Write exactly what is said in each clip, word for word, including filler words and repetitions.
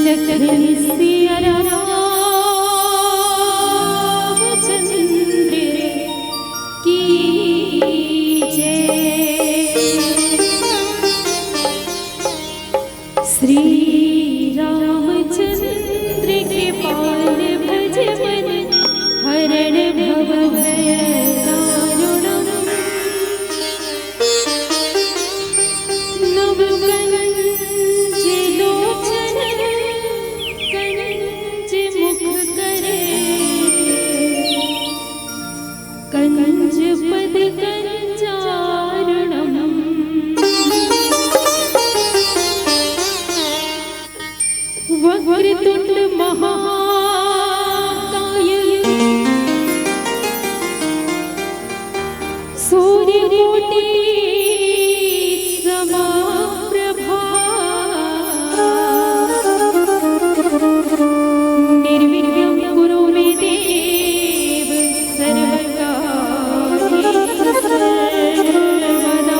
लखन सिया रामचंद्र की जय। श्री रामचंद्र कृपाल भज मन हरण भव भय दारुणम। नव कंज लोचन कंज मुख करे, कंज पद कंजारुणम। वक्रतुंड महाकाय सूर्यकोटि समाप्रभा। निर्विघ्नं कुरु मे देव सर्वकार्येषु सर्वदा।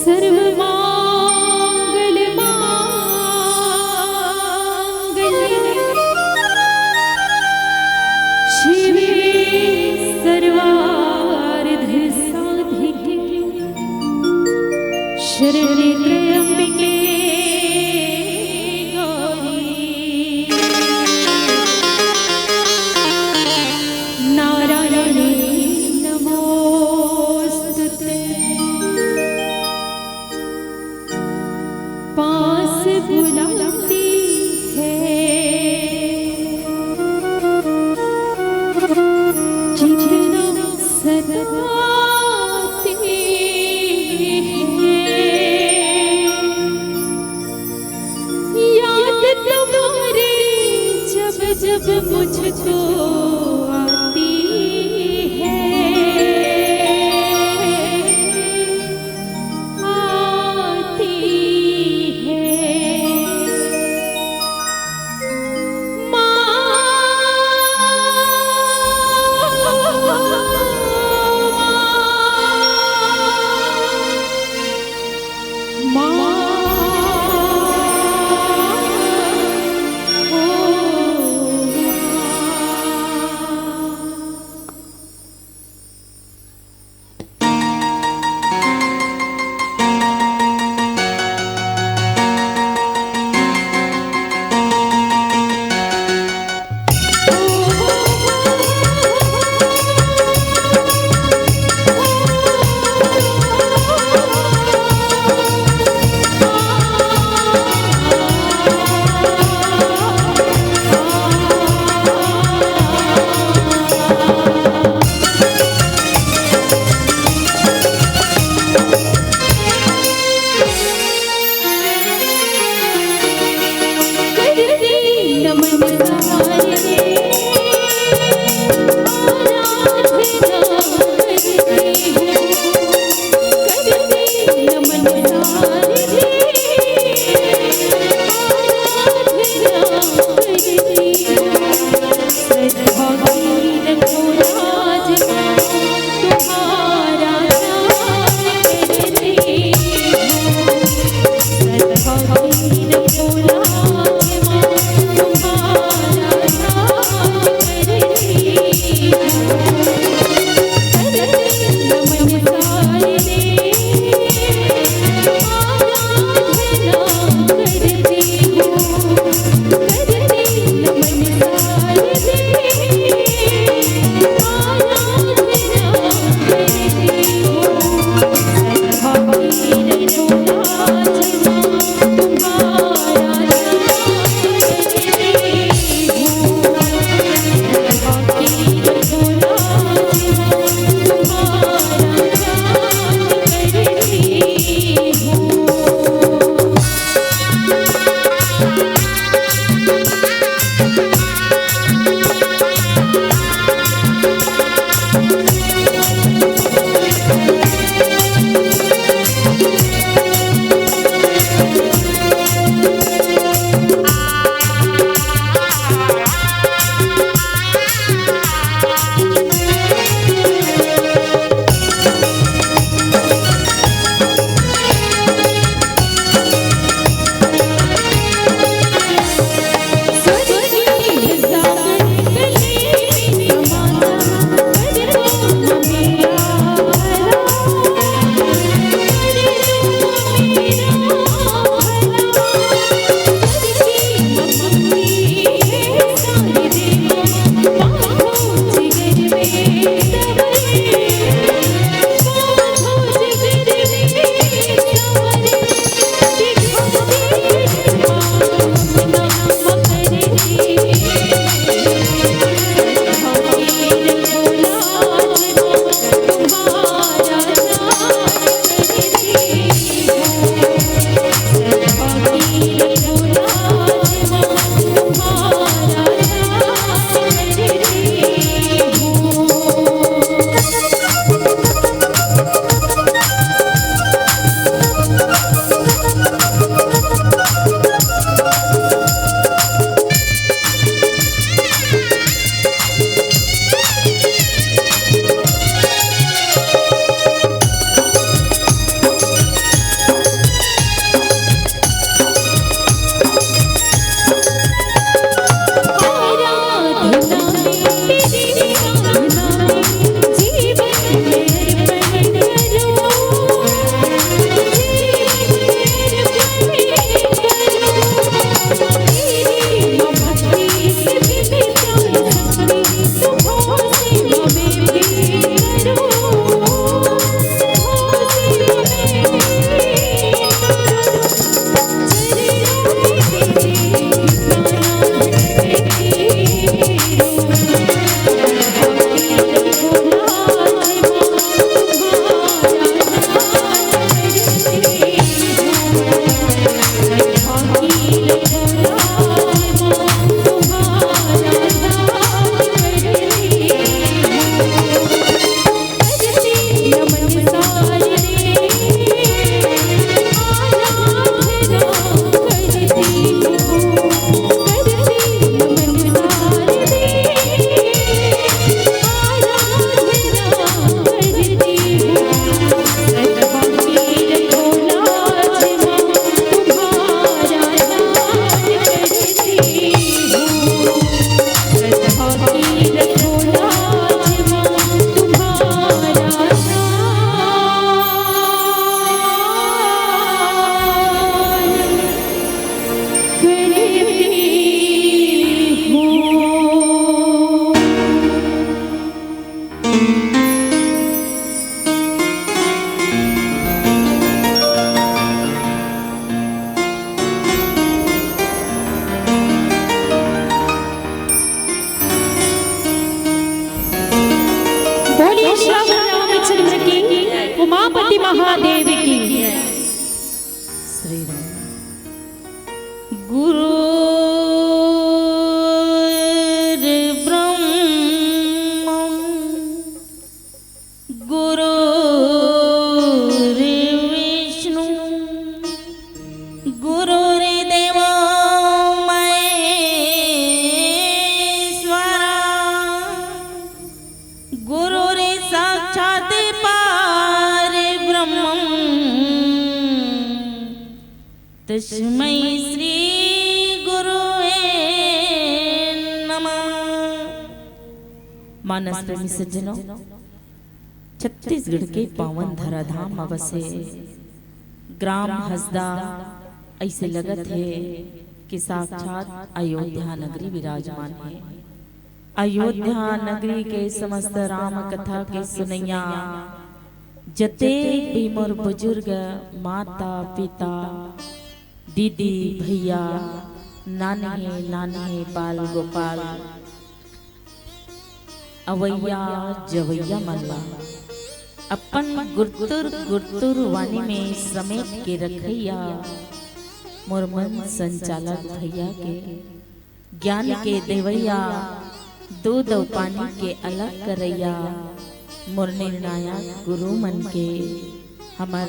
सर्वमंगल मांगल्ये जब मुझको आती है, आती है। माँ, माँ, माँ, ओ माँ। गुरुर्ब्रह्मं गुरुर्विष्णु गुरुर्देवो महेश्वरा गुरुर्साक्षात् परब्रह्मं तस्मै श्री गुरुवे नमः। मानस प्रेमी सज्जनों, छत्तीसगढ़ के पावन धराधाम म बसे ग्राम हसदा अइसे लगत हे कि साक्षात अयोध्या नगरी विराजमान हे। अयोध्या नगरी के समस्त राम कथा के सुनैया जतेक भी मोर बुजुर्ग माता पिता दीदी भैया नान्हे नान्हे बाल गोपाल अवैया जवैया मन ला अपन गुरतुर गुरतुर वाणी में समेट के रखैया मोर मन संचालक भैया के ज्ञान के देवैया, दूध अउ पानी के अलग करैया, मोर निर्णायक गुरु मन के, हमर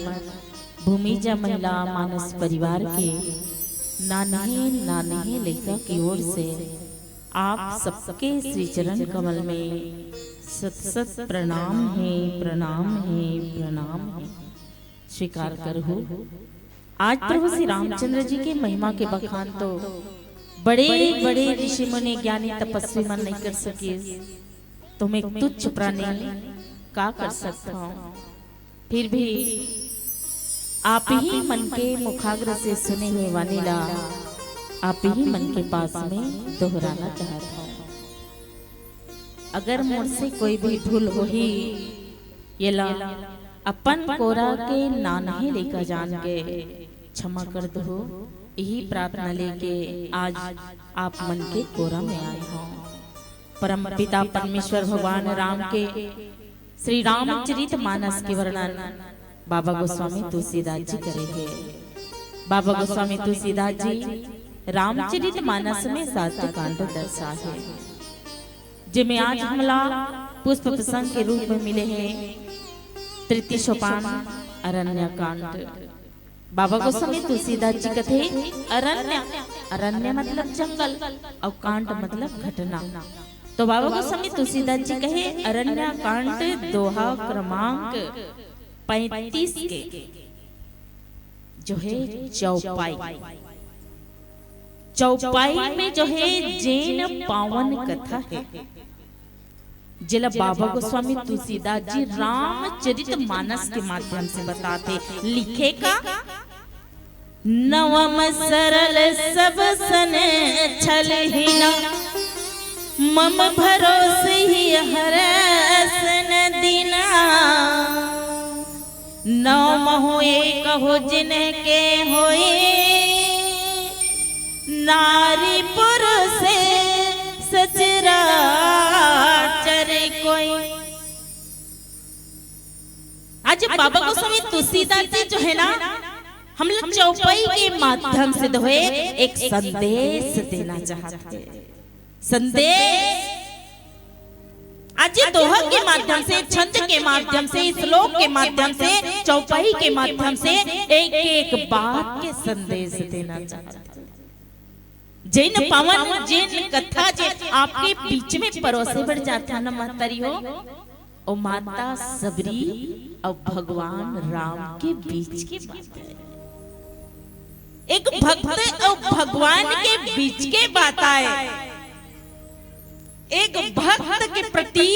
भूमिजा महिला मानस परिवार के नान्हे नान्हे लइका की ओर से आप सबके श्री चरण कमल में सत सत प्रणाम हे, प्रणाम हे, प्रणाम हे। स्वीकार करहु। आज प्रभु श्री रामचंद्र जी के महिमा के बखान तो बड़े बड़े ऋषि मुनि ज्ञानी तपस्वी मन नहीं कर सके, तो मैं एक तुच्छ प्राणी का कर सकता हूँ। फिर भी आप ही मन के मुखाग्र से सुने हुए वाणी ला आप ही मन के पास में दोहराना चाहता हूँ। अगर मोर से कोई भी भूल होही, येला अपन कोरा के नान्हे लइका जान के क्षमा कर दो। यही प्रार्थना लेके आज आप मन के कोरा में आए हों। परम पिता परमेश्वर भगवान राम के श्री रामचरित मानस के वर्णन बाबा गोस्वामी तुलसीदास जी करे हे। बाबा गोस्वामी तुलसीदास जी रामचरित मानस में सात कांड दर्शा हे, जेमे आज हमला पुष्प प्रसंग के रूप में मिले हे तृतीय सोपान अरण्य कांड। बाबा गोस्वामी तुलसीदास जी कथे अरण्य, अरण्य मतलब जंगल अउ कांड मतलब घटना। तो बाबा गोस्वामी तुलसीदास जी कहे अरण्य कांड दोहा क्रमांक पैंतीस के जो हे चौपाई, चौपाई में जो हे जेन पावन कथा हे, जेला बाबा गोस्वामी तुलसीदास जी रामचरित मानस के माध्यम से बताथे, लिखे का नवम सरल सब सन छलहिना, मम भरोस ही हरस न दीना। नवम होए कहो जिनके होए, नारी पुरुष सचराचर कोई। आज बाबा गोस्वामी तुलसीदास जी जो है ना, हम लोग चौपाई के माध्यम से दोहे एक संदेश देना चाहते हैं। संदेश आज ये दोहा के माध्यम से, छंद के माध्यम से, श्लोक के माध्यम से, चौपाई के माध्यम से एक एक बात के संदेश देना चाहते हैं। जेन पावन, जेन कथा जे आपके बीच में परोसे बर जाथा न महतारी हो, ओ माता सबरी अउ भगवान राम के बीच के बात हे। एक भक्त अउ भगवान के बीच के बात आय। एक भक्त के प्रति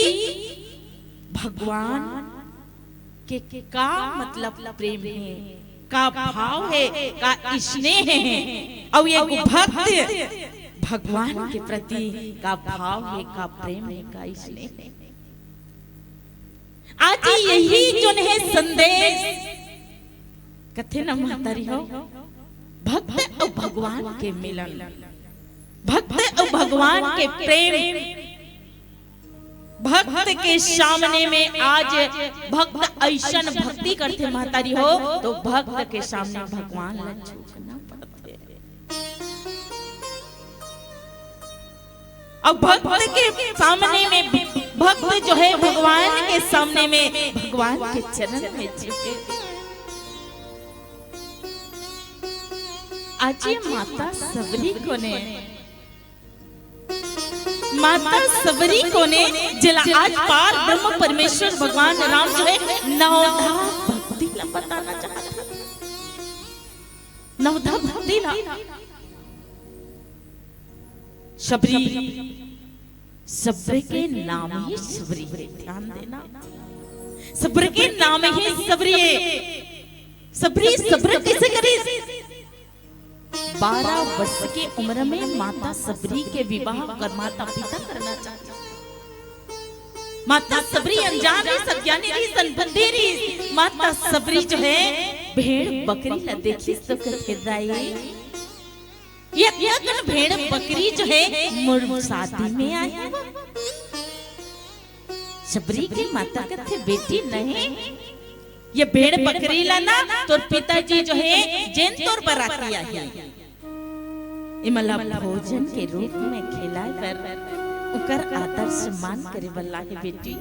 भगवान के का मतलब प्रेम हे, का भाव हे, का स्नेह हे, अउ एक भक्त भगवान के प्रति का भाव हे, का प्रेम हे, का स्नेह हे। आज यही जोन हे संदेश, कथे न महतारी हो, भक्त अउ भगवान के मिलन, भक्त अउ भगवान के प्रेम, भक्त के सामने में आज भक्त अइसन भक्ति करथे महतारी हो, तो भक्त के सामने भगवान ला झुकना पड़थे। अब भक्त के सामने में, भक्त जो है भगवान के सामने में, भगवान के चरण में झुके। आज ये माता सबरी कोने, माता सबरी कोने, जेला आज पार ब्रह्म परमेश्वर भगवान राम जो है नवधा भक्ति ला बताना चाहत हे। नवधा भक्ति ला। सबरी, सबरी के नाम ही सबरी हे, ध्यान देना। सबरी के नाम ही सबरी हे। सबरी, सबरी कइसे करिस? बारह वर्ष के उम्र में माता सबरी के विवाह कर माता पिता करना चाहत हे। माता सबरी अनजान रहिस, अज्ञानी रहिस, अनबुद्धि रहिस। माता सबरी जो है भेड़ बकरी ला देखिस तो कथे, दाई, ये अतका कन भेड़ बकरी जो है मोर शादी में आही। सबरी के माता कथे, बेटी नहीं, ये भेड़ बकरी ला ना तोर पिताजी जो है जेन तोर बराती आही, एमन ला भोजन के रूप में खिलाए बर, ओकर आदर सम्मान करे बर लाहे बेटी।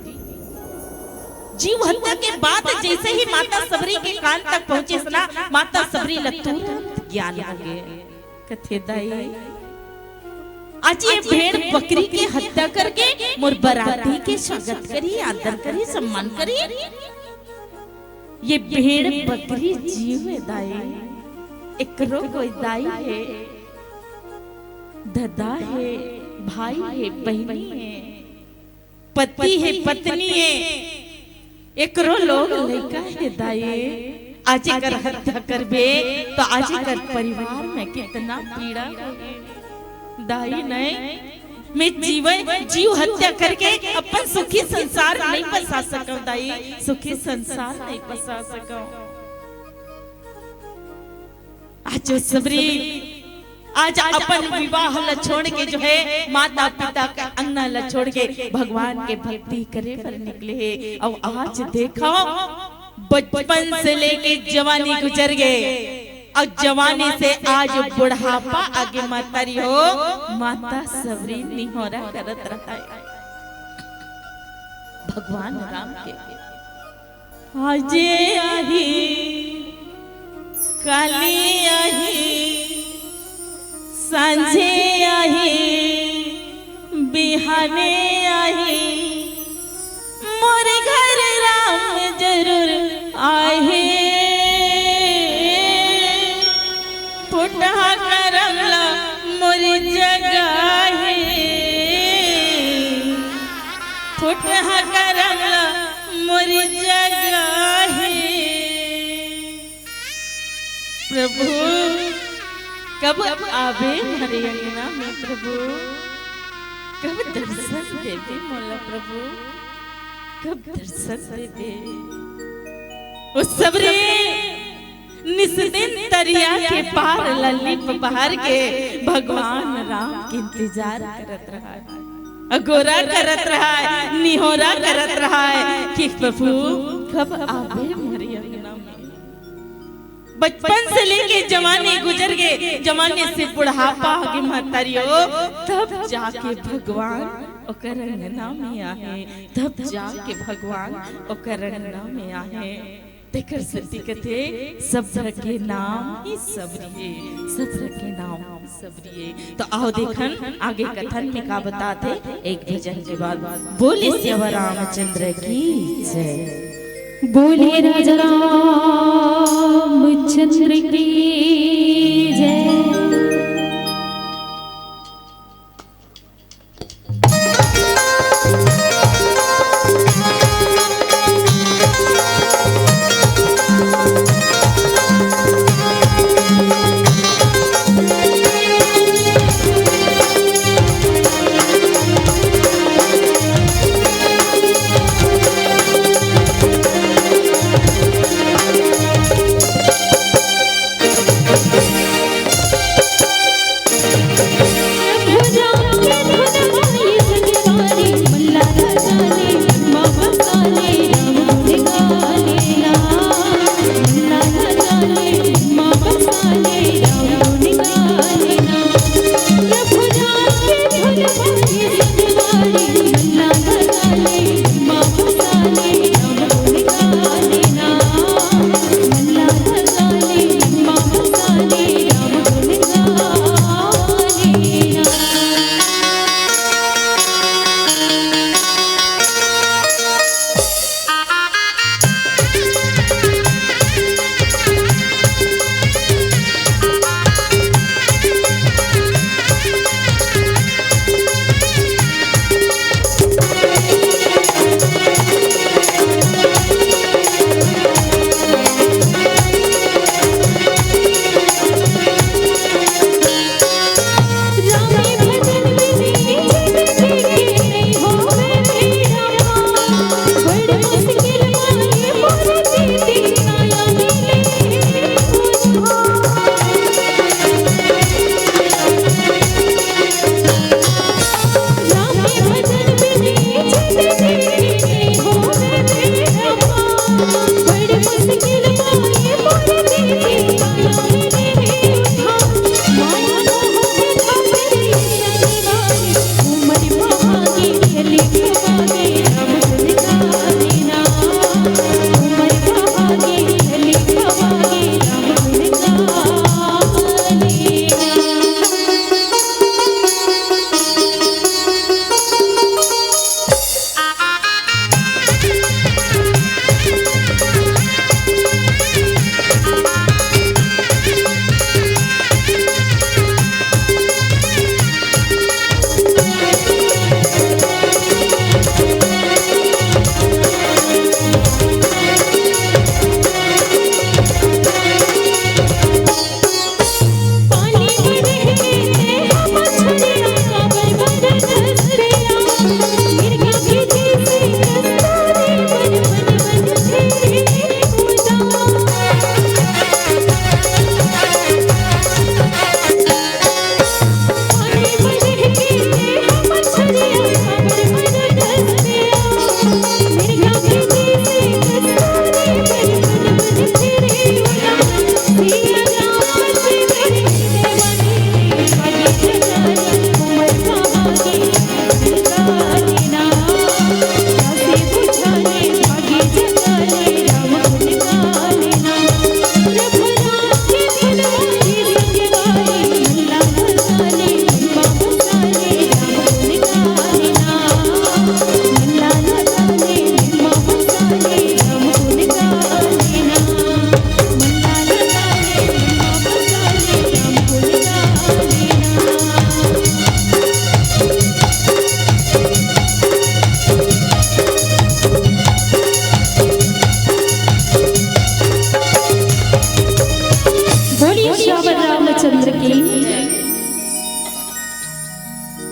जीव हत्या के बात जैसे ही माता सबरी के कान तक पहुंचिस ना, माता सबरी ला तुरंत ज्ञान हो गे। कथे, दाई, आज ये भेड़ बकरी के हत्या करके मोर बराती के स्वागत करी, आदर करी, सम्मान करी। ये भेड़ बकरी जीव हे दाई, एकरो कोई दाई हे, ददा हे, भाई हे, बहिनी हे, पति हे, पत्नी हे, एकरो लोग लइका हे दाई। आज एकर हत्या करबे तो आज एकर परिवार में कितना पीड़ा होही दाई। नहीं, मैं जीवन, जीव हत्या करके अपन सुखी संसार नहीं बसा सकंव दाई, सुखी संसार नहीं बसा सकंव। आज वो सबरी, आज अपन विवाह ला छोड़ के जो है माता पिता का अंगना ला छोड़ के भगवान के भक्ति करे बर निकले हे। अउ आज देखो, बचपन से लेके जवानी गुजर गे, अउ जवानी से आज बुढ़ापा आगे महतारी हो, माता सबरी निहोरा करत रहय भगवान राम के। आजे आही, काली आही, सांझे आही, बिहाने आही, मोर घर राम जरूर आही। फुटहा करम ला मोर जगाही, फुटहा करम ला मोर जगाही। प्रभु, कब आबे मोरे अंगना में प्रभु, कब दर्शन देबे मोला प्रभु, कब दर्शन देबे। ओ सबरी निस दिन तरिया के पार ला लिप बहार के भगवान राम के इंतजार करत रहय, अगोरा करत रहय, निहोरा करत रहय कि प्रभु कब आबे मोरे अंगना में। बचपन से लेके जवानी गुजर गे, जवानी से बुढ़ापा आगे महतारी हो, तब जाके भगवान ओकर अंगना में आहे, तब जाके भगवान ओकर अंगना में आहे। तेकर सेती कथे, सब्र के नाम ही सबरी हे, सब्र के नाम ही सबरी हे। तो आओ देखन आगे कथन में का बतात हे एक भजन के बाद। बोले सियावर रामचंद्र की जय। बोलिए राजा रामचंद्र की जय।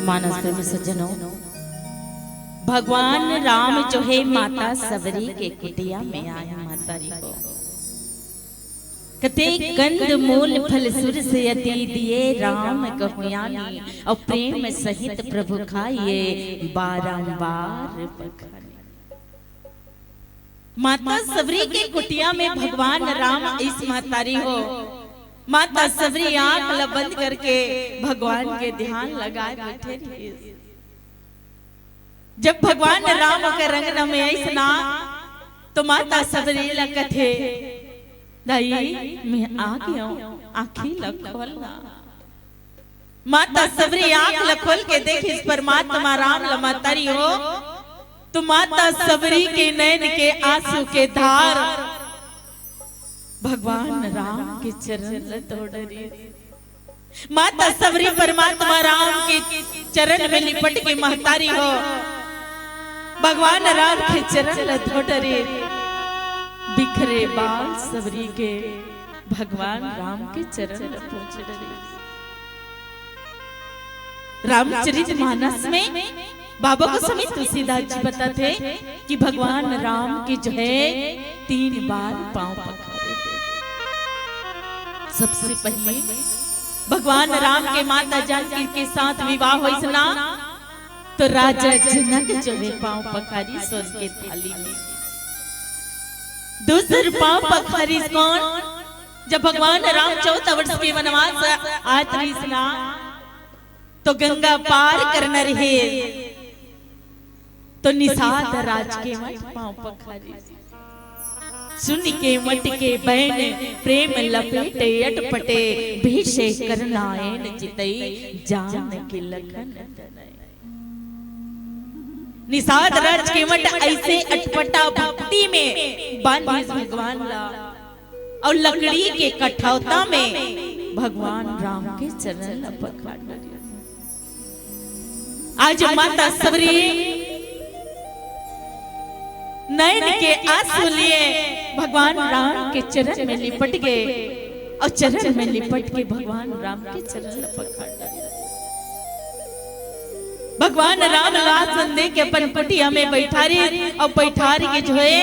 मानस प्रेमी सज्जनों, भगवान राम जो हे माता सबरी के कुटिया में आए माता री हो। कथे कंद मूल फल सुरस अति दिए, राम कहु ज्ञानी अउ प्रेम सहित प्रभु खाइए बारंबार बखानी। माता सबरी के कुटिया में भगवान राम अइस महतारी हो। माता सबरी आंख ल बंद करके भगवान के ध्यान लगाए बैठे रहिस। जब भगवान राम के रंगना में अइस ना, तो माता सबरी ल कथे, दाई, मैं आ गेंव, आंखी ल खोल ना। माता सबरी आंख ल खोल के देखिस परमात्मा राम ल महतारी हो, तो माता सबरी के नैन के आंसू के धार भगवान राम के चरण ल धो डरिस। माता सबरी परमात्मा राम के चरण में लिपट के महतारी हो, भगवान राम के चरण ल धो डरिस। बिखरे बाल सबरी के भगवान राम के चरण ल पोंछ डरिस। रामचरित मानस में बाबा गोस्वामी तुलसीदास जी बताथे कि भगवान राम के जो हे तीन बार पांव पखारे। सबसे पहले भगवान राम के माता जानकी के साथ विवाह होइस ना, तो राजा जनक जो हे पांव पखारिस सोन के थाली में। दूसर पांव पखारिस कोन? जब भगवान राम चौदह वर्ष के वनवास आत रहिस ना, तो गंगा पार करना रहे, तो निषाद राज के मठ पांव पखारिस। सुनि केवट के बैन प्रेम लपेटे अटपटे, बिहसे कर नैन जितई जानकि लखन तनय। निषाद राज केवट अइसे अटपटा भक्ति में बांधिस भगवान ला, अउ लकड़ी के कठौता में भगवान राम के चरण ल पखार डरिस। आज माता सबरी नैन के आंसू लिए भगवान राम के चरण में लिपट गे, अउ चरण में लिपट के भगवान राम के चरण ल पखार डरिस। भगवान राम ल आसन दे के अपन कुटिया में बइठारिस, अउ बइठार के जो हे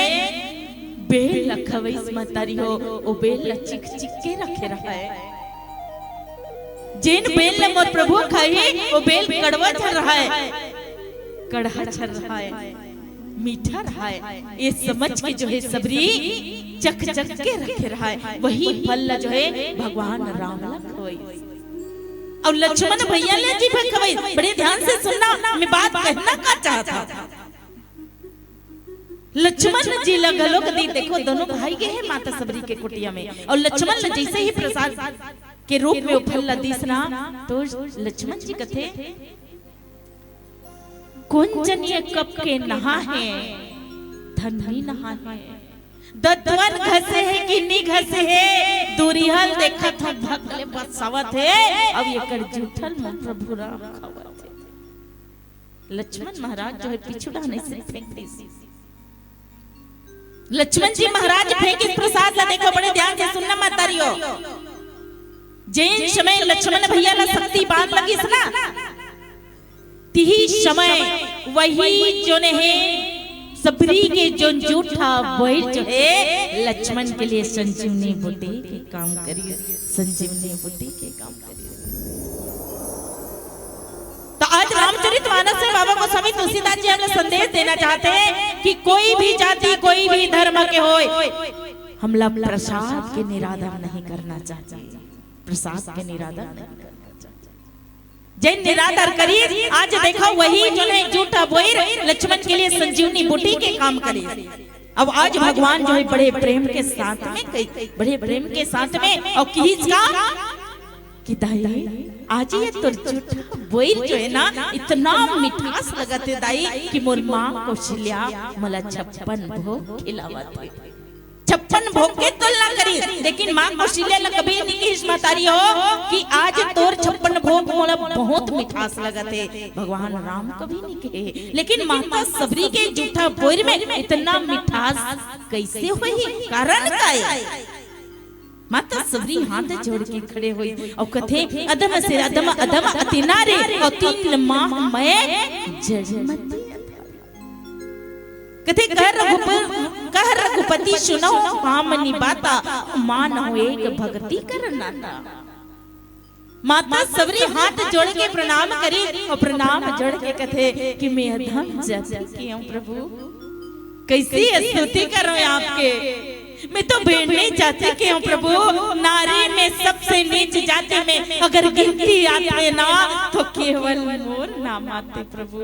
बेल ल खवइस महतारी हो, ओ बेल ल चिख चिख के रखे रहय। जेन बेल ल मोर प्रभु खाही, ओ बेल कड़वा झन रहय, कड़हा झन रहय, मीठा रहय। ये समझ के जो हे सबरी चख चख के रखे रहय, वही फल ल जो हे भगवान राम ल खवइस। अउ लक्ष्मण भैया ल जी भर खवइस। बड़े ध्यान से सुनना, मैं बात कहना का चाहत हंव। लक्ष्मण जी ल घलोक दीस। देखो, दोनों भाई गे हे माता सबरी के कुटिया में, अउ लक्ष्मण ल जइसे ही प्रसाद के रूप में ओ फल ल दीस ना, तो लक्ष्मण जी कथे, कोन जनी ये कब के नहा हे, धन नी नहा हे। दतवन घसे हे कि नी घसे हे, दूरिहा ल देखत हंव, भक ले बरसावत हे, अउ एकर जूठा ल मोर प्रभु राम खावत हे। लक्ष्मण महाराज जो हे पीछू डहन अइसे फेंक दिस। लक्ष्मण जी महाराज फेंकिस प्रसाद ला। देखो, बड़े ध्यान से सुनना महतारी हो। जेन समय लक्ष्मण भैया ला शक्ति बाण लगिस ना, तिही समय वही जोन हे सबरी के जोन जूठा बोइर जो हे लक्ष्मण के लिए संजीवनी बूटी के काम करिस, संजीवनी बूटी के काम करिस। तो आज रामचरित मानस में बाबा गोस्वामी तुलसीदास जी हमला संदेश देना चाहत हे कि कोई भी जाति, कोई भी धर्म के होय, हमला प्रसाद के निरादर नहीं करना चाहिए। प्रसाद के निरादर नहीं करना चाहिए। जेन निरादर करिस, आज देखो वही जोन हे जूठा बोइर लक्ष्मण के लिए संजीवनी बूटी के काम करिस। अब आज भगवान जो हे बड़े प्रेम के साथ में कही, बड़े प्रेम के साथ में अउ किहिस का कि दाई, आज ये तोर जूठा बोइर जो हे ना, इतना मिठास लगत हे दाई कि मोर माँ कौशल्या मोला छप्पन भोग खिलावत हे। छप्पन भोग के तुलना करिस, लेकिन माँ कौशल्या ला कभी नी किहिस महतारी हो कि आज तोर छप्पन भोग मोला बहुत मिठास लगत हे। भगवान राम कभी नी कहे, लेकिन माता सबरी के जूठा बोइर में इतना मिठास कइसे होही? कारण का हे? माता सबरी हाथ जोड़ के खड़े होइस अउ कथे, "अदम से अदम, अदम अति नारी, अउ तीन माह मैं जड़मति।" कथे, "कह रघुप-, कह रघुपति सुनहु हामनी बाता, मानहु एक भगति कर नाता।" माता सबरी हाथ जोड़ के प्रणाम करिस अउ प्रणाम जोड़ के कथे कि मैं अधम जाति के हूँ प्रभु, कइसे स्तुति करों आपके, मैं तो भेड़नी जाति के हूँ प्रभु, नारी में सबसे नीच जाति में अगर गिनती आथे ना तो केवल मोर नाम आथे प्रभु,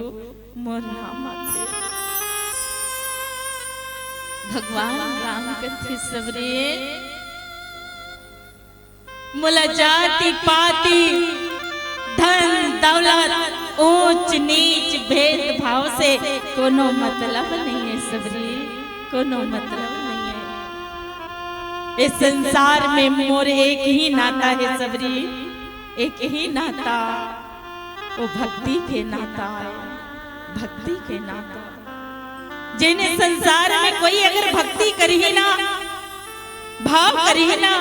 मोर नाम आथे। भगवान राम कथे सबरी, मोला जाति पाति, धन दौलत, ऊंच नीच भेदभाव से कोनो मतलब नहीं है सबरी, कोनो मतलब नहीं है। इस संसार में मोर एक ही नाता है सबरी, एक ही नाता, वो भक्ति के नाता है, भक्ति के नाता। जेने संसार में कोई अगर भक्ति करही ना, भाव करही ना,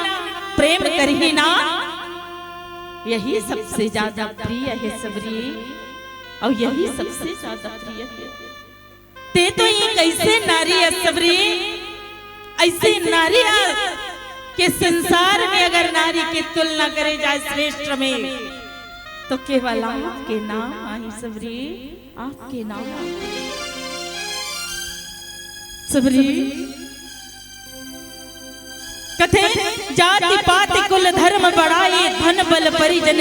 प्रेम करही ना, यही सबसे ज्यादा प्रिय है सबरी, अउ यही सबसे ज्यादा प्रिय है। ते तो ये कइसे नारी है सबरी, अइसे नारी है कि संसार में अगर नारी की तुलना करे जाए श्रेष्ठ में, तो केवल आपके नाम आही सबरी, आपके नाम आही। सबरी कथे, "जाति पाति कुल धर्म बड़ाई, धन बल परिजन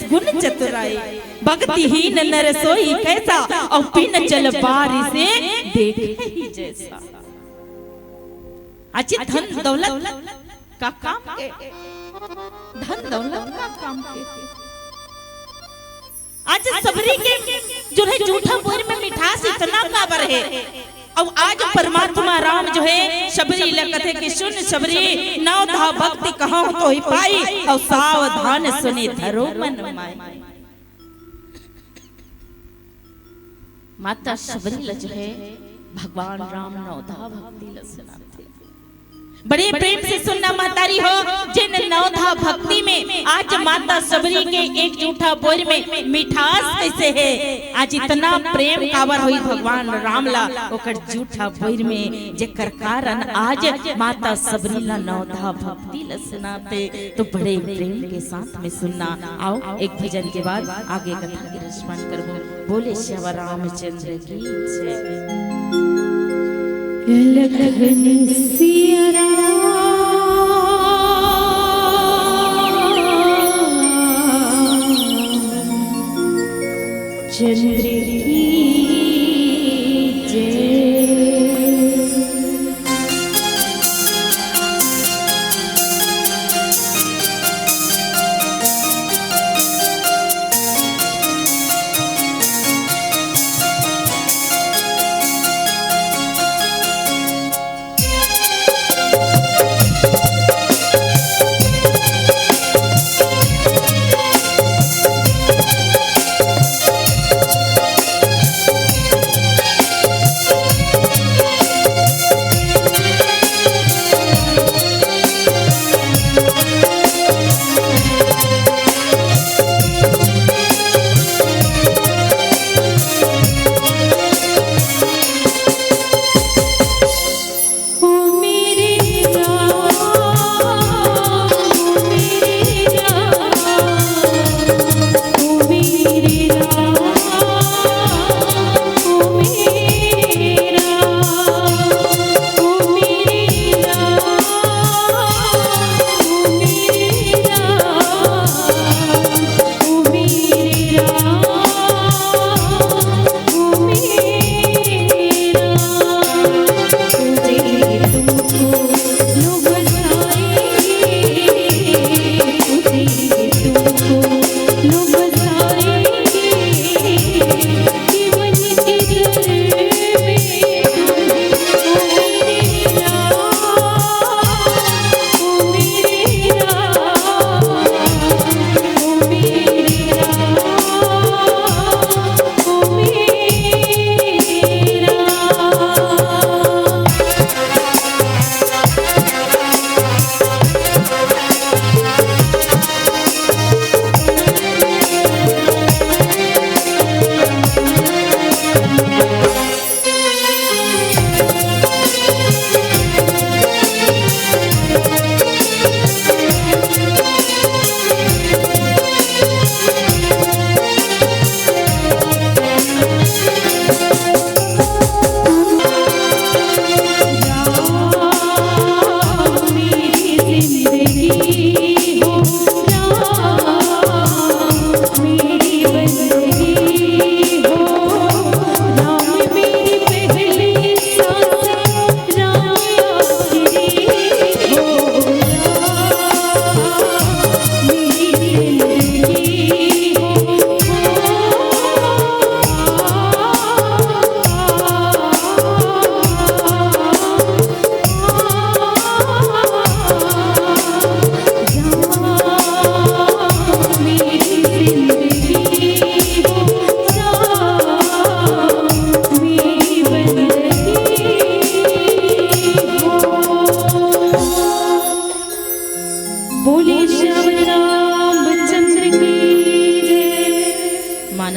गुण चतुराई, भक्तिहीन नर सोई कैसा, अउ बिन जल बारिसे देखहि जैसा।" आज धन दौलत का काम के, धन दौलत का काम के। आज सबरी के जो है जूठा बोर में मिठास इतना काबर है। अब आज परमात्मा राम जो है सबरी ल कथे कि सुन सबरी, नवधा भक्ति कहूँ तोहि पाई, अउ सावधान सुनि धरो मन माई। माता सबरी ल जो है भगवान राम नवधा भक्ति ल सुनाथे। बड़े प्रेम से सुनना महतारी हो, जेन नवधा भक्ति में आज माता सबरी के एक जूठा बोर में मिठास कइसे है, आज इतना प्रेम काबर होई भगवान राम ला, ओकर जूठा बोर में, जेकर कारण आज माता सबरी ला नवधा भक्ति ला सुनाथे। तो बड़े प्रेम के साथ में सुनना। आओ, एक भजन के बाद आगे कथा के रसपान करबो। बोले श्यावर रामचंद्र की जय। लखन सिया राम, चंद्र की जय।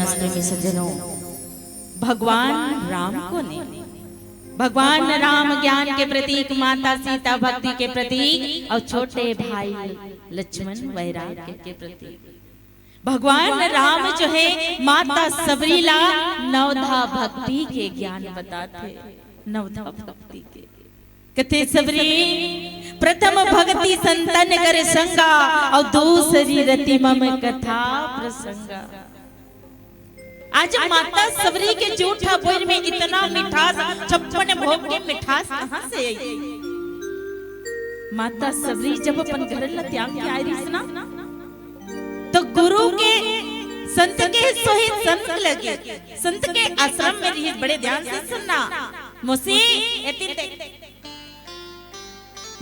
प्रेमी सज्जनों, भगवान राम कोन ए? भगवान राम ज्ञान के प्रतीक, माता सीता भक्ति के प्रतीक अउ छोटे भाई लक्ष्मण वैराग्य के प्रतीक। भगवान राम जो हे माता सबरी ला नवधा भक्ति के ज्ञान बताथे, नवधा भक्ति के। कथे सबरी, प्रथम भक्ति संतन कर संगा, अउ दूसरी रति मम कथा प्रसंगा। आज माता सबरी के जूठा बोर में इतना मिठास, छप्पन भोग के मिठास कहाँ से आई? माता सबरी जब अपन घर ला त्याग के आए रहिस ना, तो गुरु के, संत के सोहे संग लगे, संत के आश्रम में रहिस। बड़े ध्यान से सुनना मोसी, एती देख।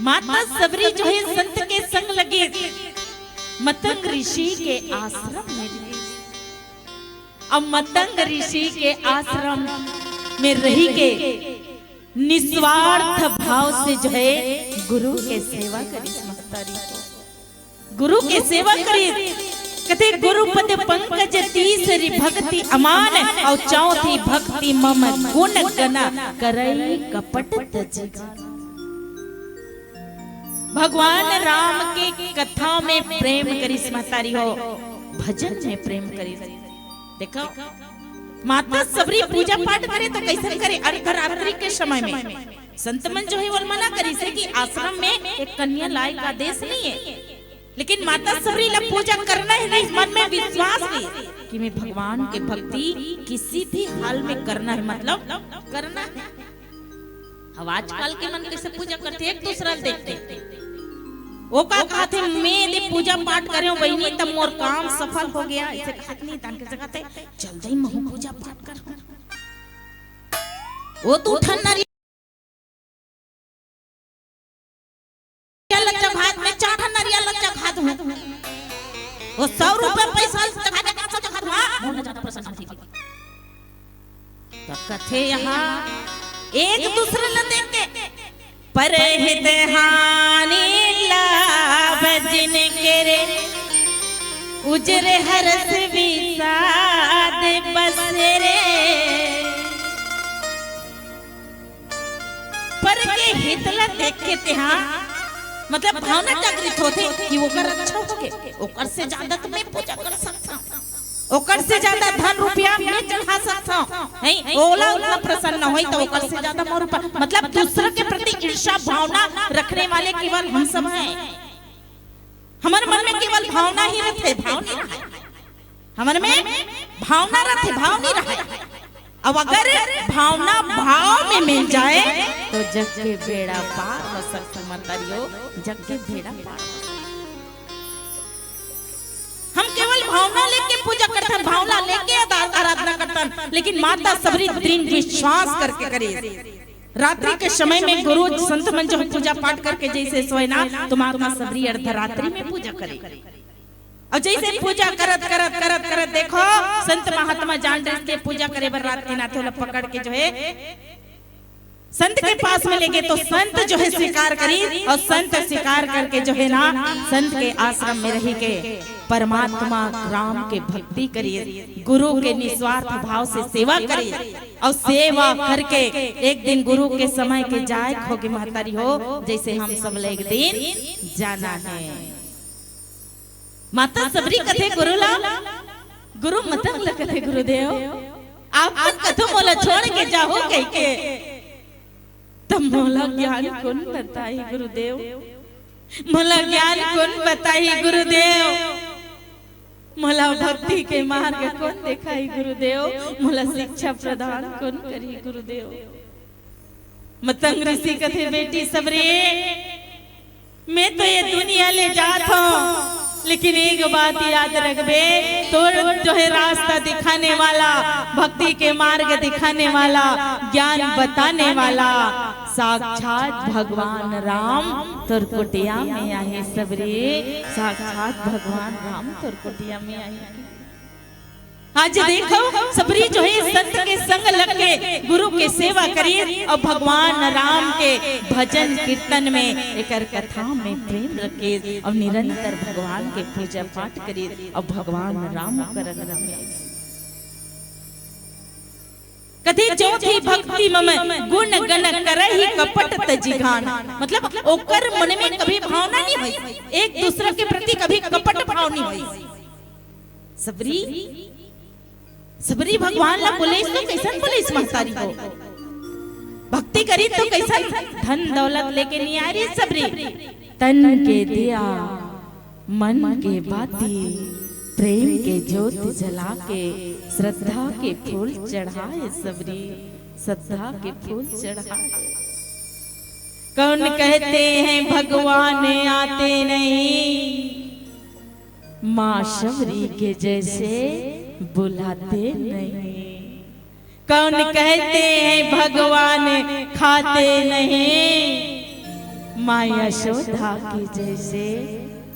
माता सबरी जो हे संत के संग लगे, मतंग ऋषि के आश्रम में रहिस। अब मतंग ऋषि के आश्रम में रहि के निस्वार्थ भाव से जो हे गुरु के सेवा करिस महतारी हो। गुरु के सेवा करिस। कथे, "गुरु पद पंकज तीसरी भक्ति अमान, अउ चौथी भक्ति मम गुण गन करई कपट तजिगान।" भगवान राम के कथा में प्रेम करिस महतारी हो, भजन में प्रेम करिस। देखो, माता सबरी पूजा पाठ करे तो कइसन करे? अर्धरात्रि के समय में। संत मन जो हे वो मना करिस हे कि आश्रम में एक कन्या लाए का आदेश नहीं है, लेकिन माता सबरी ला पूजा करना हे, मन में विश्वास हे कि मैं भगवान के भक्ति किसी भी हाल में करना हे, मतलब करना हे। अब आजकल के मन कइसे पूजा करथे, एक दूसरा ल देखथे। वो का कहथे, "मैं यदि पूजा पाठ करे हूँ बहिनी, तब मोर काम सफल हो गया," अइसे कहत नहीं, तान कइसे कहथे, "चल दई, महू पूजा पाठ कर।" वो दू ठन नरिया ल चघात, मैं चार ठन नरिया ल चघात हूँ। वो सौ रुपया पैसा ल चघा के पाँच सौ चघात हूँ, हाँ? मोर ज्यादा प्रसन्न होथे। त कथे यहाँ एक दूसरे ल देख के, "परहित हानि लाभ जिनके रे, उजरे हरस विषाद बस रे।" पर के हित ला देख के तेहा, मतलब भावना जागृत होथे कि ओकर अच्छा होगे, ओकर से ज्यादा तो मैं पूजा कर सकता हूँ, ओकर से ज्यादा धन रुपया मैं चढ़ा सकता हूँ, नहीं, ओला उतना प्रसन्न होई तो ओकर से ज्यादा मोर ऊपर, मतलब दूसरा के प्रति ईर्ष्या भावना रखने वाले केवल हम सब हैं। हमर मन में केवल भावना ही रथे, भाव नहीं रहे। हमर में भावना रथे, भाव नहीं रहे। अब अगर भावना भाव में मिल जाए तो जग के बेड़ा पार हो सकथे, महतारी हो, जग के बेड़ा पार हो सकथे। हम केवल भावना लेके पूजा करथन, भावना लेके आदा-, आराधना करथन, लेकिन माता सबरी दृढ़ विश्वास करके करे। रात्रि के समय में गुरु संत मन जो पूजा पाठ करके जैसे सोए ना, तो माता सबरी अर्धरात्रि में पूजा करे। अउ जैसे पूजा करत, करत, करत, करत देखो, संत महात्मा जान डरिस के पूजा करे बर रात के नाथे ओला पकड़ के जो हे संत के पास में लेगे, तो संत जो हे स्वीकार करिस, अउ संत स्वीकार करके जो हे ना, संत के आश्रम में रहि के परमात्मा राम के भक्ति करिस, गुरु के निस्वार्थ भाव से सेवा करिस, अउ सेवा करके एक दिन गुरु के समय के जाए होगे महतारी हो, जैसे हम सब ला एक दिन जाना हे। माता सबरी कथे गुरु ला, गुरु मतंग ला कथे गुरुदेव, आप मन कथो मोला छोड़ के जाहू कहिके, त मोला ज्ञान कोन बताही गुरुदेव, मोला ज्ञान कोन बताही गुरुदेव, मोला भक्ति के मार्ग कोन देखाही गुरुदेव, मोला शिक्षा प्रदान कोन करही गुरुदेव। मतंग ऋषि कथे, बेटी सबरी, मैं तो ये दुनिया ले जात हूँ, लेकिन एक बात याद रखबे, तोर जो हे रास्ता दिखाने वाला, भक्ति के मार्ग दिखाने वाला, ज्ञान बताने वाला साक्षात भगवान राम तोर कुटिया में आहे सबरी, साक्षात भगवान राम तोर कुटिया में आहे। आज देखो, सबरी जो हे संत के संग लग के गुरु के सेवा करिस अउ भगवान राम के भजन कीर्तन में, एकर कथा में प्रेम रखिस अउ निरंतर भगवान के पूजा पाठ करिस अउ भगवान राम ओकर अंग में आइस। कथे, "जो भी भक्ति मम गुण गण करहि कपट तजि घान।" मतलब, ओकर मन में कभी भावना नहीं होई, एक दूसरा के प्रति कभी कपट भाव नहीं होई। सबरी, सबरी भगवान ला बोलेस तो कैसन बोलेस महतारी हो? भक्ति करी तो कैसन? धन दौलत लेके नहीं आ रही सबरी। तन के दिया, मन के बाती, प्रेम के जोत जला के, श्रद्धा के फूल चढ़ाए सबरी, श्रद्धा के फूल चढ़ाए। कौन कहते हैं भगवान आते नहीं, माँ शबरी के जैसे बुलाते नहीं। कौन कहते हैं भगवान खाते नहीं, माँ यशोदा के जैसे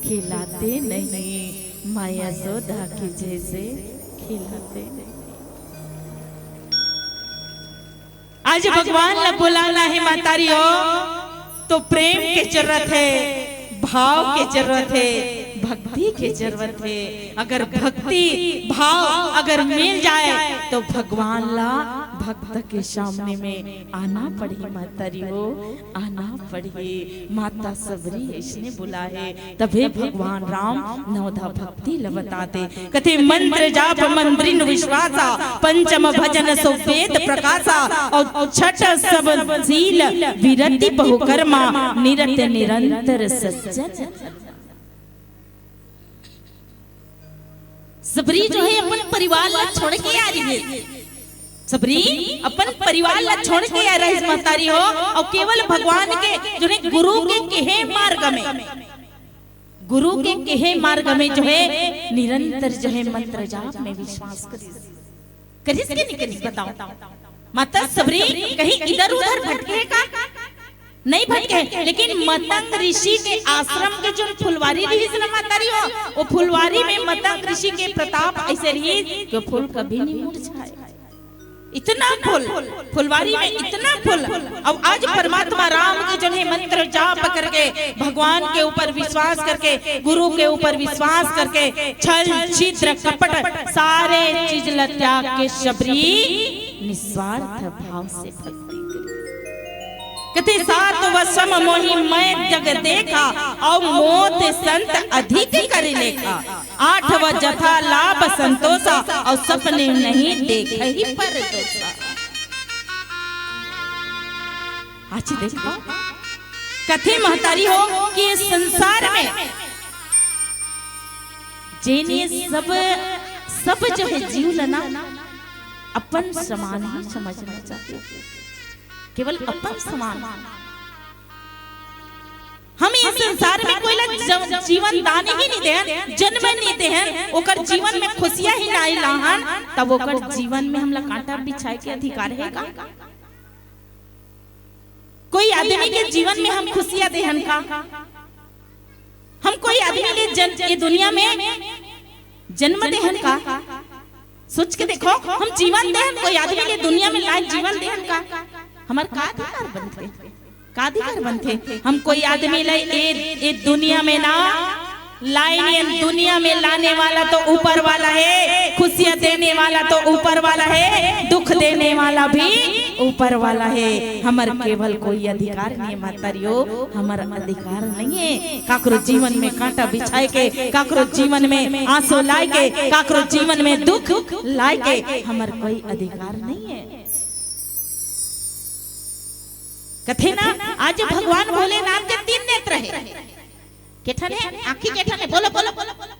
खिलाते नहीं, माँ यशोदा के जैसे खिलाते नहीं। आज भगवान ला बुलाना है महतारी हो, तो प्रेम के जरूरत है, भाव के जरूरत है, भक्ति के जरूरत है। अगर भक्ति भाव अगर मिल जाए, तो भगवान ला भक्त के सामने में आना पड़ही महतारी हो, आना पड़ही। माता सबरी अइसने बुलाए, तभे भगवान राम नवधा भक्ति ल बताथे। कथे, "मंत्र जाप मंत्रिन विश्वासा, पंचम भजन सो वेद प्रकाशा, अउ छठ सब शील विरति बहु कर्मा, निरत निरंतर सज्जन।" सबरी जो है अपन परिवार ला छोड़ के आ रही है। सबरी अपन परिवार ला छोड़ के आ रही है महतारी हो, अउ केवल भगवान के जो है गुरु के केहे मार्ग में, गुरु के केहे मार्ग में जो है निरंतर जो है मंत्र जाप में विश्वास करिस। करिस के नहीं करिस, बताओ। माता सबरी कहीं इधर उधर भटके का? नहीं भटके, लेकिन मतंग ऋषि के आश्रम के जो फुलवारी रहिस ना महतारी हो, वो फुलवारी में मतंग ऋषि के प्रताप ऐसे रहिस कि वो फूल कभी नहीं मुरझाए। इतना फूल, फुलवारी में इतना फूल। अब आज परमात्मा राम के जो है मंत्र जाप करके, भगवान के ऊपर विश्वास करके, गुरु के ऊपर विश्वास करके, छल छिद्र कपट सारे चीज ल त्याग के शबरी निस्वार्थ भाव से भक्ति करी। कथे, "सात वसम मोहि मैं जग देखा, अउ मोत संत अधिक करि लेखा। आठ व जथा लाभ संतोषा, अउ सपने नहीं देखहि पर दोषा।" आज देखो, कथे महतारी हो कि इस संसार में जेन ये सब, सब जो है जीव ल ना अपन समान ही समझना चाहिए, केवल अपन समान। हम ये संसार में कोई ला जव-, जीवन दान ही नहीं देहन, जन्म नहीं देहन, ओकर जीवन में खुशियां ही नहीं लाहन, तब ओकर जीवन में हमला कांटा बिछाए के अधिकार है का? कोई आदमी के जीवन में हम खुशियां देहन का? हम कोई आदमी ले जन-, ये दुनिया में जन्म देहन का? सोच के देखो, हम जीवन देहन, कोई आदमी ले दुनिया में लाए जीवन देहन का? हमर का अधिकार बनथे? का अधिकार बनथे? हम कोई आदमी ले ए, ए दुनिया में ना लाइन, ये दुनिया में लाने वाला तो ऊपर वाला है, खुशियां देने वाला तो ऊपर वाला है, दुख देने वाला भी ऊपर वाला है। हमर केवल कोई अधिकार नहीं है महतारियो, हमर अधिकार नहीं है काकरो जीवन में कांटा बिछाए के, काकरो जीवन में आंसू लाए के, काकरो जीवन में दुख लाए के, हमर कोई अधिकार नहीं है। कथे ना, आज भगवान भोलेनाथ के तीन नेत्र है। के ठन हे? आँखी के ठन हे? बोलो, बोलो, बोलो, बोलो।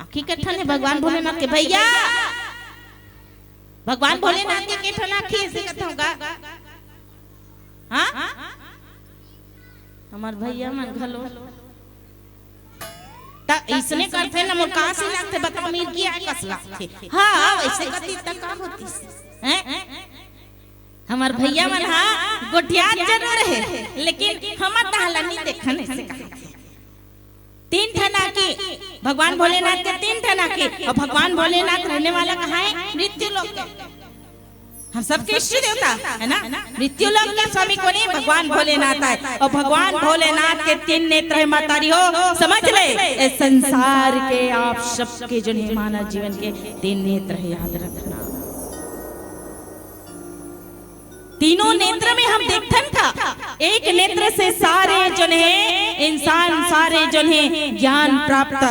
आँखी के ठन हे भगवान भोलेनाथ के भैया? भगवान भोलेनाथ के के ठन आँखी हे, अइसे कथव गा? हाँ? हमर भैया मन घलो। त अइसने करथे न, मोर का से लागथे, बताओ, मिर्गी आय कस लागथे। हाँ, वइसे कथी त का होतिस? हैं? हमर भैया मन हा गोठियात जरूर हे, लेकिन हमर तहाँ ला नी देखन, अइसे कहा। तीन ठन आँखी, भगवान भोलेनाथ के तीन ठन आँखी, अउ भगवान भोलेनाथ रहने वाला कहाँ हे? मृत्यु लोक के। हम सबके इष्ट देवता, है ना? मृत्यु लोक के स्वामी कोन हे? भगवान भोलेनाथ आय। अउ भगवान भोलेनाथ के तीन नेत्र हे, महतारी हो, समझ ले, ए संसार के आप सबके जो हे मानव जीवन के तीन नेत्र हे, याद रखना। तीनों नेत्र में हम देखथन का, एक नेत्र से सारे जन हे इंसान, सारे जन हे ज्ञान प्राप्त।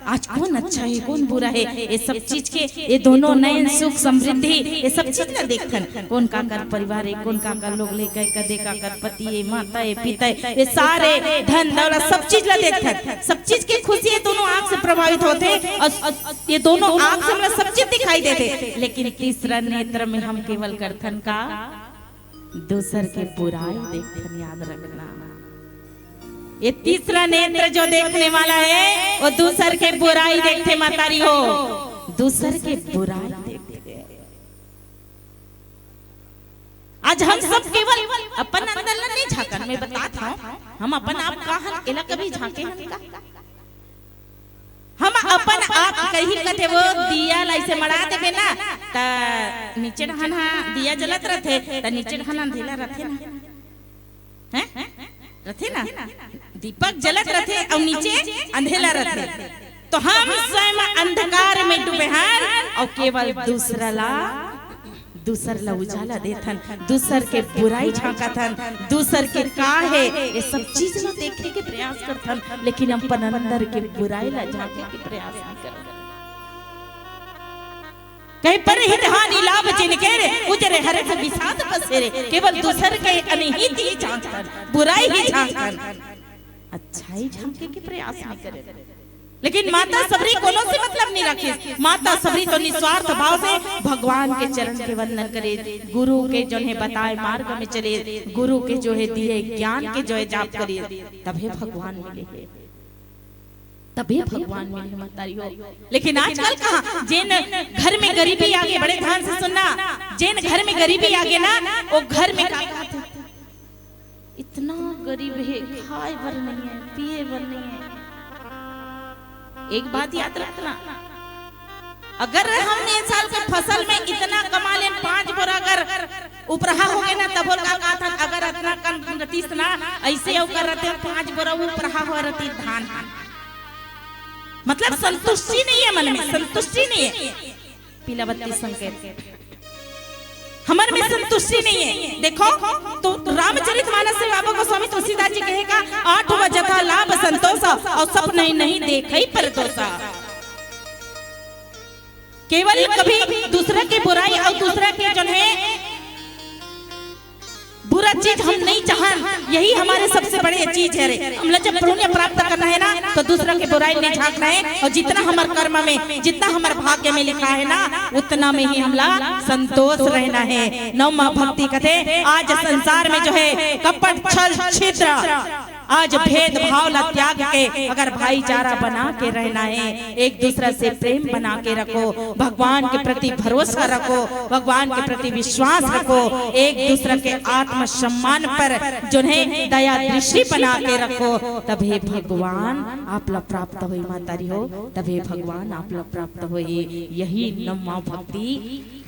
आज कौन अच्छा है, कौन बुरा है, ये सब चीज के, ये दोनों नयन सुख समृद्धि, ये सब चीज ला देखथन। कौन काकर परिवार है, कौन काकर लोग लेकर, कदे काकर पति है, माता है, पिता है, ये सारे धन दौलत सब चीज ला देखथन। सब चीज के खुशी ये दोनों आंख से प्रभावित होथे और ये दोनों आंख से हमला सब चीज दिखाई देथे, लेकिन तीसरा नेत्र में हम केवल करथन का, दूसर के बुराई देखथन। याद रखना, ये तीसरा नेत्र जो देखने वाला है, वो दूसर के बुराई देखथे, महतारी हो, दूसर के बुराई देखथे। आज हम सब केवल अपन अंदर ला नहीं झांकन, मैं बतात हूँ, हम अपन आप का हन, एला कभी झांके हन का? हम अपन आप कही कथे, वो दिया ला ऐसे मड़ा देबे ना, त नीचे डहान हा दिया जलत रथे, त नीचे डहान अंधेला रथे ना, हैं? रथे ना, दीपक जलत रथे और नीचे अंधेला रथे। तो हम स्वयं अंधकार में डूबे हन और केवल दूसरा ला, दूसर ला उजाला देथन, दूसर के बुराई झांकथन, दूसर के का है, ये सब चीज ला देखे के प्रयास करथन, लेकिन अपन अंदर के बुराई ला झांके के प्रयास नहीं करथन। कहीं परहित हानि लाभ जिनके रे, उजरे हरष विषाद बसे रे। केवल दूसर के अनहित ही झांकथन, बुराई ही झांकथन, अच्छाई झांके के प्रयास नहीं करे। लेकिन माता सबरी कोनो से मतलब नहीं रखे। माता सबरी तो निस्वार्थ भाव से भगवान के चरण के वंदन करे, गुरु के जो है बताए मार्ग में चले, गुरु के जो है दिए ज्ञान के जो है जाप करे, तभे भगवान मिले है, तभे भगवान मिले, महतारी हो। लेकिन आजकल कहाँ, जेन घर में गरीबी आगे, बड़े ध्यान से सुनना, जेन घर में गरीबी आगे ना, वो घर में का कहथे? इतना गरीब है, खाए बर नहीं है, पिए बर नहीं है। एक बात याद रखना, अगर हम ए साल के फसल में इतना कमा लेन, पांच बोरा अगर उपराहा हो गए ना, तभो ल का कहथन, अगर अतना कन रतिस ना, ऐसे अउ कर रते पांच बोरा उपराहा हो रती धान हा। मतलब संतुष्टि नहीं है मन में, संतुष्टि नहीं है। पीला बत्ती संकेत, हमर में संतुष्टि नहीं है। देखो, तो रामचरित मानस से बाबा गोस्वामी तुलसीदास जी कहे का, आठ वजह लाभ संतोष, और सपने नहीं देखे परदोष। केवल कभी दूसरा के बुराई और दूसरा के जो है बुरा चीज हम नहीं चाहन, यही हमारे सबसे बड़े चीज है रे। हमला जब पुण्य प्राप्त करना है ना, तो दूसरा के बुराई नहीं झांकना है, और जितना हमारे कर्म में, जितना हमारे भाग्य में लिखा है ना, उतना में ही हमला संतोष रहना है। नव माँ भक्ति कथे, आज संसार में जो है कपट, छल, छिद्र, आज भेदभाव ला त्याग के अगर भाईचारा बना के रहना है, एक दूसरा से प्रेम बना के रखो, भगवान के प्रति भरोसा रखो, भगवान के प्रति विश्वास रखो, एक दूसरा के आत्मसम्मान पर जो है दया दृष्टि बना के रखो, तभे भगवान आप ला प्राप्त होई, महतारी हो, तभे भगवान आप ला प्राप्त होई। यही नव माँ भक्ति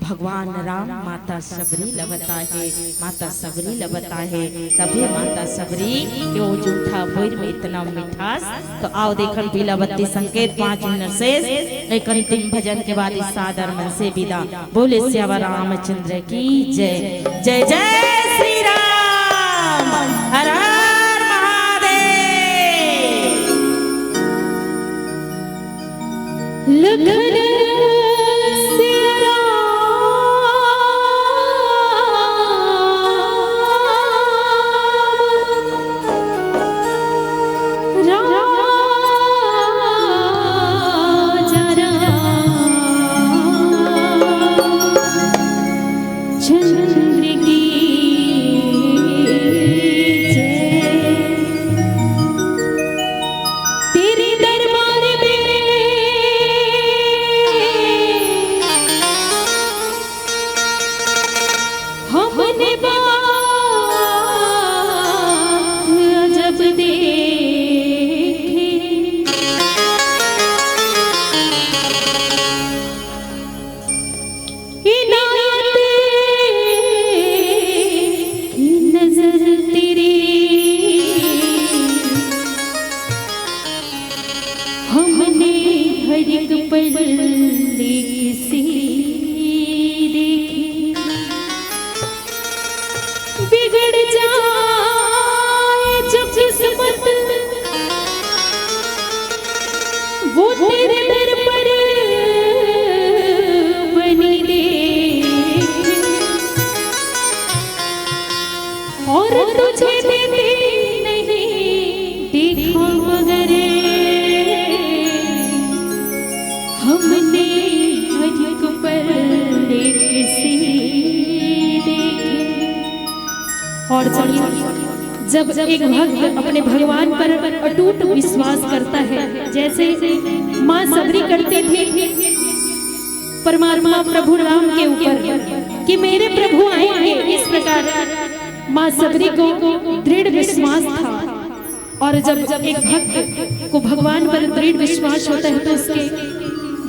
भगवान राम माता सबरी ल बताहे, माता सबरी ल बताहे, तभे माता सबरी के ओ जूठा बोइर में इतना मिठास। तो आओ देखन पीला बत्ती संकेत पाँच मिनट शेष, एक अंतिम भजन के बाद इस सादर मन से विदा। बोले सियावर रामचंद्र की जय, जय जय श्री राम, हर हर महादेव। लखन सिया राम, राजा रामचंद्र की जय। तेरे दरबार में और चलिए, जब एक भक्त अपने भगवान पर अटूट विश्वास करता है, जैसे माँ सबरी करती थी परमात्मा प्रभु राम के ऊपर कि मेरे प्रभु आएंगे, इस प्रकार माँ सबरी को दृढ़ विश्वास था। और जब एक भक्त को भगवान पर दृढ़ विश्वास होता है तो उसके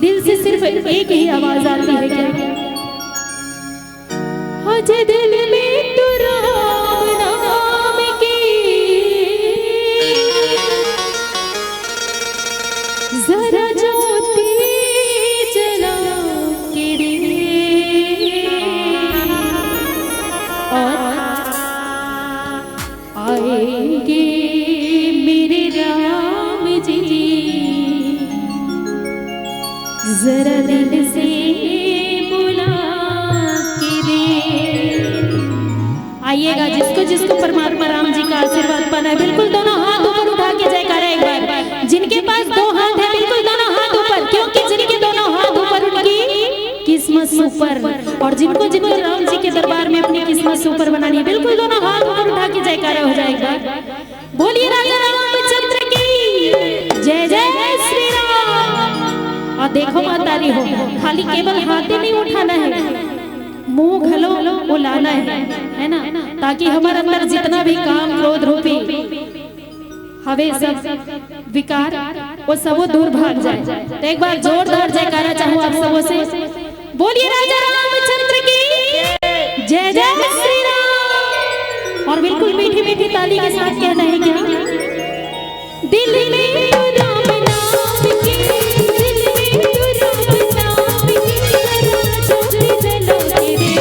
दिल से सिर्फ एक ही आवाज आती है, क्या? आज दिल में तो राम नाम की जरा ज्योति जला के दे। और आएंगे मेरे राम जी, जरा दिल से बुला के दे। आइएगा, जिसको जिसको परमात्मा राम जी का आशीर्वाद पाना है, बिल्कुल दोनों हाथ ऊपर उठा के जयकारा एक बार। जिनके पास दो हाथ है, बिल्कुल दोनों हाथ ऊपर, क्योंकि जिनके दोनों हाथ ऊपर, उनकी किस्मत सुपर। और जिनको जिनको राम जी के दरबार में अपनी किस्मत सुपर बनानी है, बिल्कुल दोनों हाथ ऊपर उठा के जयकारा हो जाए एक बार। बोलिए राजा रामचंद्र की जय, जय श्री राम। और देखो माता री हो, खाली केवल हाथे नहीं उठाना है, मुंह घलो उलाना है, है ना, ताकि हमारे अंदर जितना भी काम क्रोध रूपी हवे सब विकार, वो सबो दूर भाग जाए। तो एक बार जोरदार जयकारा चाहूँ आप सबों से। बोलिए राजा रामचंद्र की जय, जय श्री राम। और बिल्कुल मीठी मीठी ताली के साथ कहना है क्या? दिल में तो राम नाम की, दिल में तो राम नाम की, जरा ज्योति जला के दे।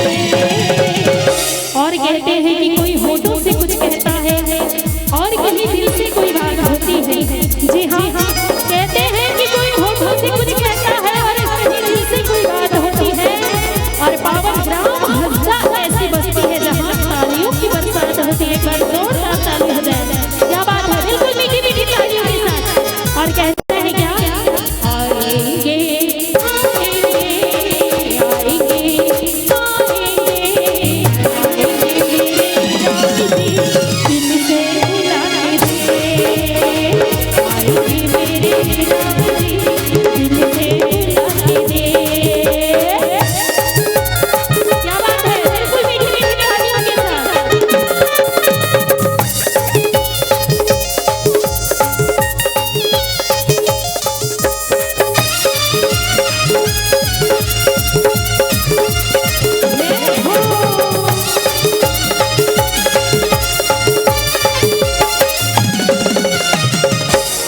और कहते हैं कि कोई होठों से कुछ कहता है और कहीं दिल से कोई बात होती है। जी हाँ, कहते हैं कि कोई होठों से कुछ कहता है और कहीं दिल से कोई बात होती है। और पावन ग्राम हंसा ऐसी बस्ती है जहाँ तालियों की बरसात होती है। एक बार जोरदार ताली हो जाए। क्या बात है, बिल्कुल मीठी मीठी तालियों के साथ। और कहते हैं क्या? आएंगे, आएंगे, आएंगे, आएंगे, आएंगे।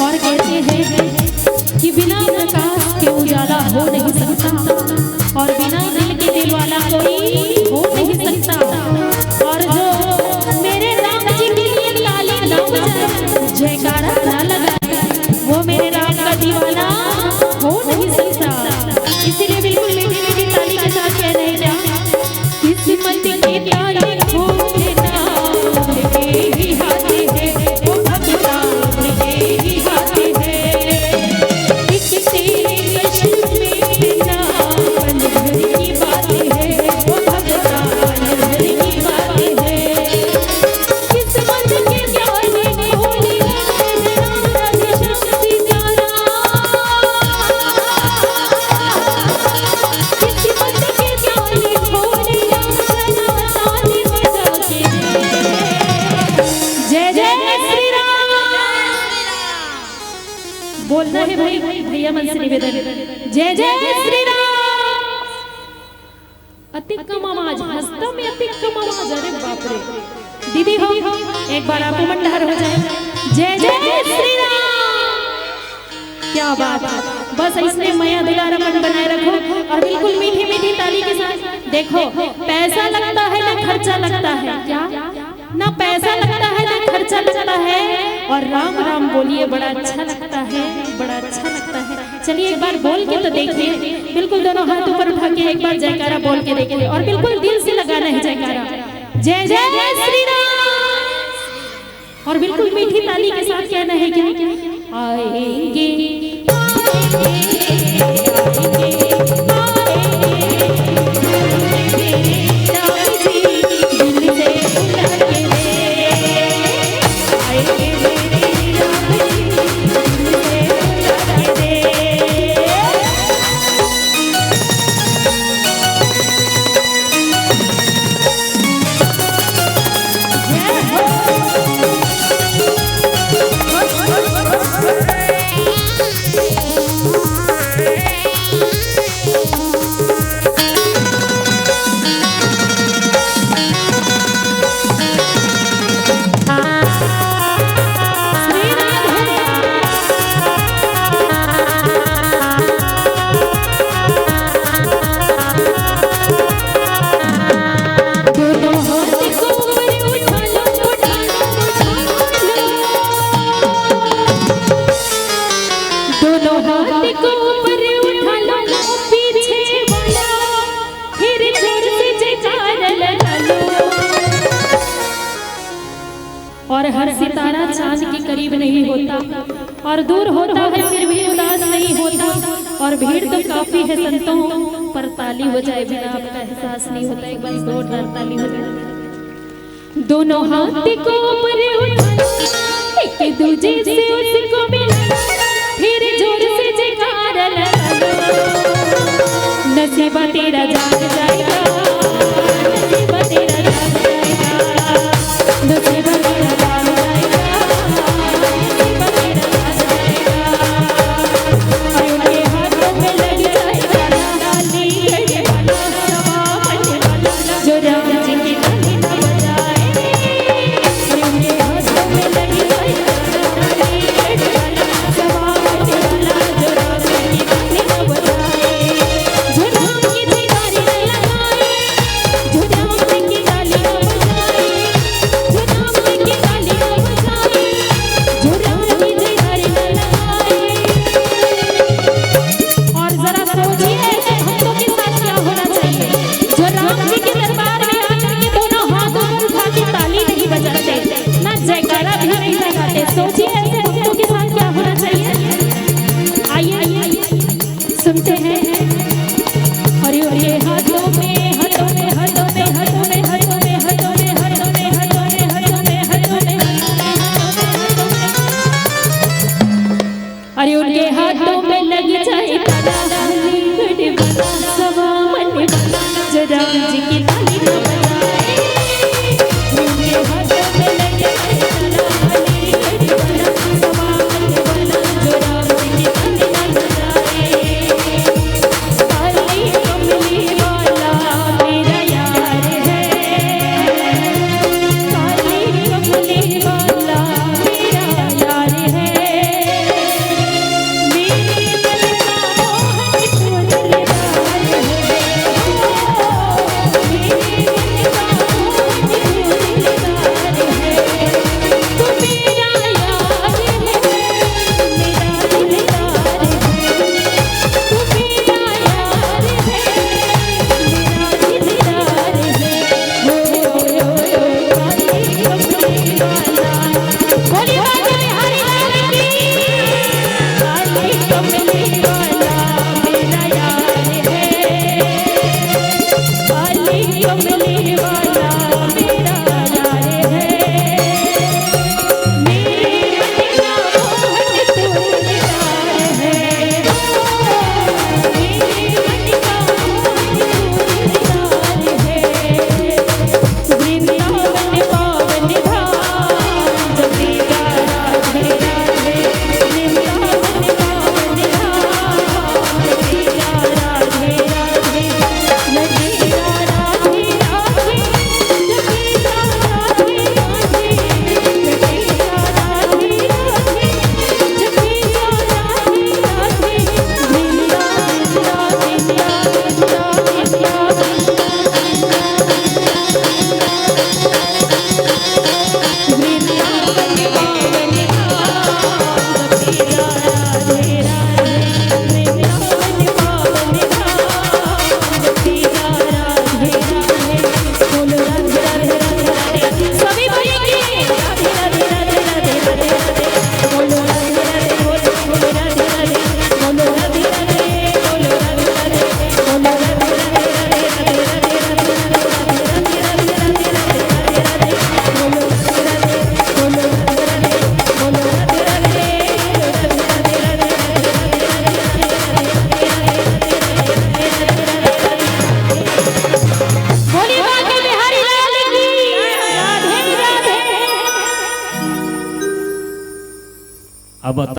और कहते हैं कि बिना प्रकाश के उजाला हो नहीं सकता और बिना दिल के दिल वाला कोई हो नहीं सकता। और जो मेरे राम जी के लिए ताली ना बजाए, जयकारा ना लगाए, वो मेरे राम का दीवाना हो नहीं सकता। इसीलिए बिल्कुल मीठी मीठी ताली के साथ कह रहे हैं क्या? किस्मत के ताले खोलना उनके ही हाथ है, वो भगवान के ही हाथ है। एक तेरे कष्ट में ना पल भर की बात है, वो भगवान भर की बात है। किस्मत के ताले खोलना राधे श्याम सीताराम। किस्मत के ताले खोलना राधे श्याम सीताराम। जय जय श्री राम। बोलना है भाई, भैया मन से निवेदन, जय जय श्री राम। अति कम आवाज, हंसता में अति कम आवाज। अरे बाप रे। दीदी हो, एक बार आप मंडहर हो जाए। जय जय श्री राम। क्या बात है, बस इसमें मया दुलार अपन बनाए रखो और बिल्कुल मीठी मीठी ताली के साथ। देखो, पैसा लगता है ना खर्चा लगता है, क्या? ना पैसा लगता है ना खर्चा लगता है। और राम राम बोलिए, बड़ा अच्छा लगता है, बड़ा अच्छा लगता है। चलिए एक बार बोल के तो देखिए, बिल्कुल दोनों हाथ ऊपर उठा के एक बार जयकारा बोल के देखिए और बिल्कुल दिल से लगाना है जयकारा। जय जय श्री राम। और बिल्कुल मीठी ताली के साथ कहना है क्या? आएंगे, आएंगे, आएंगे, आएंगे, राम जी दिल से बुला के। और हर सितारा चांद के करीब नहीं होता, और दूर होता है फिर भी उदास नहीं होता। और भीड़ तो काफी है संतों, पर ताली बजाए बिना आपका एहसास नहीं होता। एक बार जोरदार ताली हो जाए। दोनों हाथ को ऊपर उठा लो, एक दूजे से उसको मिला लो, फिर जोर से जयकारा लगा लो। नसीबा तेरा जाग जाएगा, नसीबा तेरा जाग जाएगा, नसीबा तेरा जाग जाएगा, नसीबा तेरा जाग जाएगा। और उनके हाथों में लग जाएगा ताली, गढ़वाला सवा बनने वाला, जो राम जी की ताली ना बजाए। और उनके हाथों में लग जाएगा ताली, गढ़वाला सवा बनने वाला, जो राम जी की ताली ना बजाए, जो राम की जयकारे ना लगाए, जो राम जी की ताली ना बजाए, जो राम जी की ताली ना बजाए, जो राम की जयकारे ना लगाए। और जरा सोचिए, ऐसे भक्तों के साथ क्या होना चाहिए, जो राम जी के दरबार में आकर के दोनों हाथ ऊपर उठा के ताली नहीं बजाते, ना जयकारा भी नहीं लगाते। सोचिए, ऐसे भक्तों के साथ क्या होना चाहिए। आइए, आइए, सुनते हैं। अरे, अरे, हाथों में, हाथों में, हाथों में, हाथों में, हाथों में, हाथों में, हाथों में, हाथों में, हाथों में, हाथों में, हाथों में। अरे, उनके हाथों में लग जाए ताला, सवा मन वाला, जो राम जी की ताली ना बजाए। उनके हाथों में लग जाए ताला, सवा मन वाला, जो राम जी की ताली ना बजाए। काली कमली वाला मेरा यार है, काली कमली वाला मेरा यार है। मेरे मन का मोहन तू दिलदार है, मेरे मन का मोहन तू दिलदार है। तू मेरा यार है, मेरा दिलदार है। अब